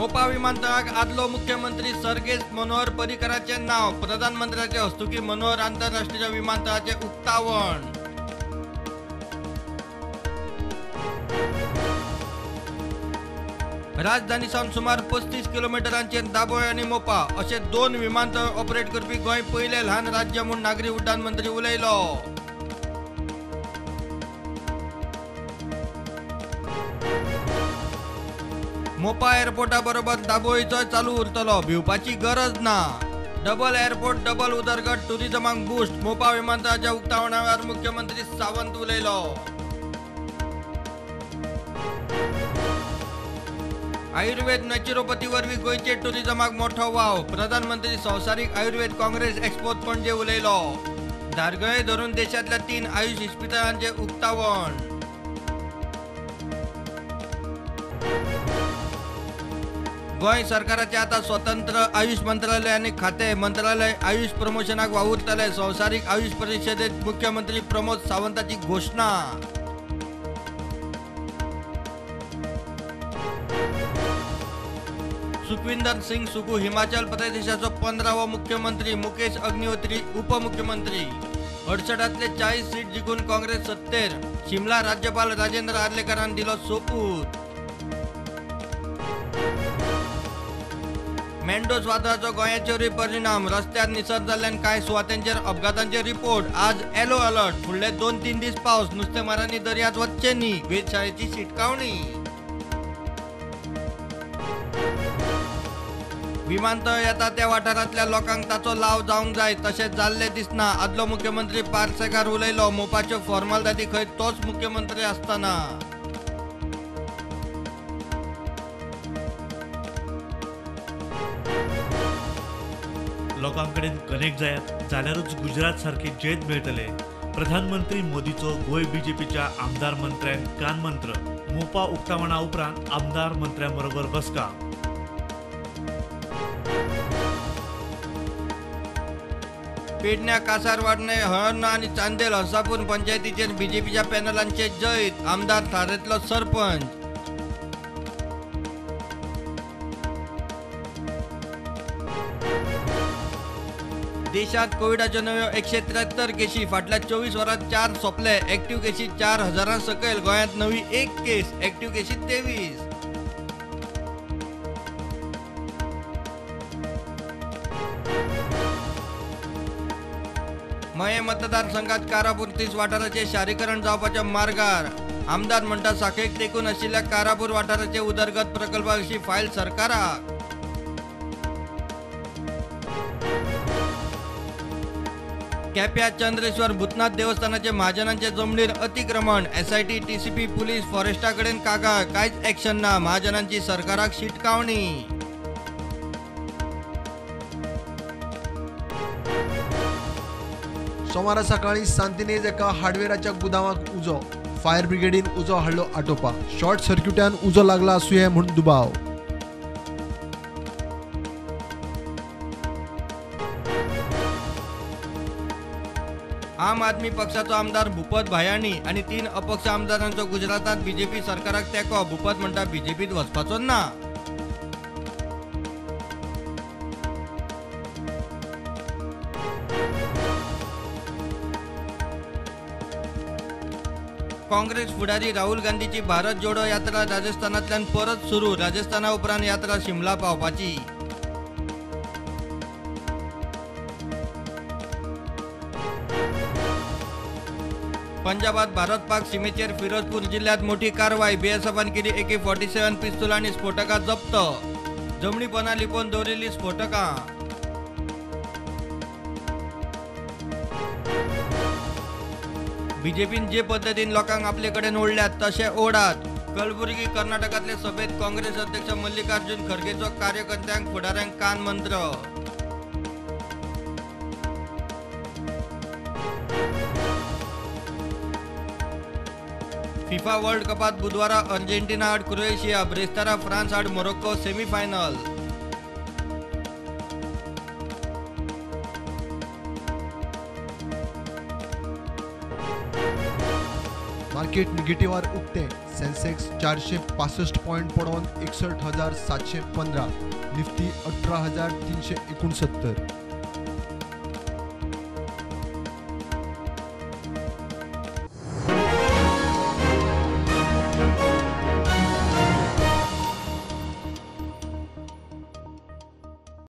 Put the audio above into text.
मोपा विमानतळाक आदलो मुख्यमंत्री सर्गेस्त मनोहर पर्रीकराचें नांव. प्रधानमंत्र्याचे हस्तुकी मनोहर आंतरराष्ट्रीय विमानतळाचें उक्तावण. राजधानी सावन सुमार 35 किलोमिटरांचेर दाबोळे आनी मोपा अशे 2 विमानतळ ऑपरेट करपी गोंय पयलें ल्हान राज्य म्हूण नागरी उड्डाण मंत्री उलयलो. मोपा एअरपोर्टा बरोबर दाबोळीचोय चालू उरतलो, भिवपाची गरज ना. डबल एअरपोर्ट डबल उदरगत, टुरिझमाक बूस्ट. मोपा विमानतळाच्या उक्तावणा वेळार मुख्यमंत्री सावंत उलयलो. आयुर्वेद नॅचरोपॅथी वरवीं गोंयचे टुरिझमाक मोठो वाव. प्रधानमंत्री संवसारीक आयुर्वेद काँग्रेस एक्सपोत पणजे उलयलो. धारगळे धरून देशांतल्या 3 आयुष इस्पितळांचें उक्तावण. गोंय सरकाराचे आतां स्वतंत्र आयुष मंत्रालय आनी खातें. मंत्रालय आयुष प्रमोशनाक वावुरतले. संवसारीक आयुष परिशदेंत मुख्यमंत्री प्रमोद सावंताची घोशणा. सुखविंदर सिंग सुखू हिमाचल प्रदेशाचो 15वो मुख्यमंत्री, मुकेश अग्निहोत्री उपमुख्यमंत्री. 68तले 40 सीट जिखून काँग्रेस सत्तेर. शिमला राज्यपाल राजेंद्र आर्लेकरान दिलो सोपूत. मेंडोस वादळाचो गोंयाचेरूय परिणाम. रस्त्यार निसर जाल्ल्यान कांय सुवातांचेर अपघातांचे रिपोर्ट. आज येलो अलर्ट. फुडले 2-3 दीस पावस. नुस्तेमारांनी दर्यांत वचचें न्ही, वेधशाळेची शिटकावणी. विमानतळ येता त्या वाठारांतल्या लोकांक ताचो लाव जावंक जाय, तशें जाल्लें दिसना. आदलो मुख्यमंत्री पार्सेकार उलयलो. मोपाच्यो फॉर्मालिटी खंय तोच मुख्यमंत्री आसतना. लोकां कडेन कनेक्ट जायात जाल्यारूच गुजरात सारके जैत मेळटले. प्रधानमंत्री मोदीचो गोंय बीजेपीच्या आमदार मंत्र्यांक कानमंत्र. मोपा उक्तावणा उपरांत आमदार मंत्र्यां बरोबर बसका. पेडण्या, कासारवाडणे, हळर्ण आनी चांदेल हरसापूर पंचायतीचेर बीजेपीच्या पॅनलांचे जैत. आमदार थारेंतलो सरपंच. देशात कोविडाच्यो नव्यो 173 केशी. फाटल्या 24 वरांत 4 सोंपले. एक्टिव्ह केशी 4000 सकयल. गोंयांत नवी 1 केस, एक्टिव्ह केशी 23. मये मतदारसंघात कारापूर 30 वाठाराचे शारीकरण जावपाच्या मार्गार. आमदार म्हणटा साखळेक तेंकून आशिल्ल्या कारापूर वाठाराचे उदरगत प्रकल्पा विशीं फायल सरकाराक. केप्या चंद्रेश्वर भूतनाथ देवस्थानाचे महाजनांचे जमनीर अतिक्रमण. एसआयटी, टीसीपी, पुलीस, फॉरेस्टा कडेन कागाळ. कांयच एक्शन ना. महाजनांची सरकाराक शिटकावणी. सोमारा सकाळी सांतिनेज एका हार्डवेराच्या गुदावाक उजो. फायर ब्रिगेडीन उजो हाडलो आटोवपाक. शॉर्ट सर्क्युटान उजो लागला आसुये म्हूण दुबाव. आम आदमी पक्षाचो आमदार भूपत भायाणी आनी 3 अपक्ष आमदारांचो गुजरातांत बीजेपी सरकाराक तेंको. भूपत म्हणटा बीजेपीत वचपाचो ना. काँग्रेस फुडारी राहुल गांधीची भारत जोडो यात्रा राजस्थानांतल्यान परत सुरू. राजस्थाना उपरांत यात्रा शिमला पावपाची. पंजाबात भारत पाक सीमेचेर फिरोजपूर जिल्ह्यात मोठी कारवाय. बीएसएफान केली AK-47 पिस्तूल आनी स्फोटकां जप्त. जमनीपणां लिपोवन दवरिल्लीं स्फोटकां. बीजेपीन जे पद्दतीन लोकांक आपले कडेन ओडल्यात तशें ओडात. कलबुर्गी कर्नाटकांतले सभेत काँग्रेस अध्यक्ष मल्लिकार्जुन खरगेचो कार्यकर्त्यांक फुडाऱ्यांक कानमंत्र. फिफा वर्ल्ड कपात बुधवारा अर्जेंटिना आड क्रोएशिया, ब्रेस्तारा फ्रांस आड मोरोक्को सेमीफायनल. मार्केट निगेटिव्हार उक्ते. सेन्सेक्स 465 पॉयंट पडोवन 61,715, निफ्टी 18,369.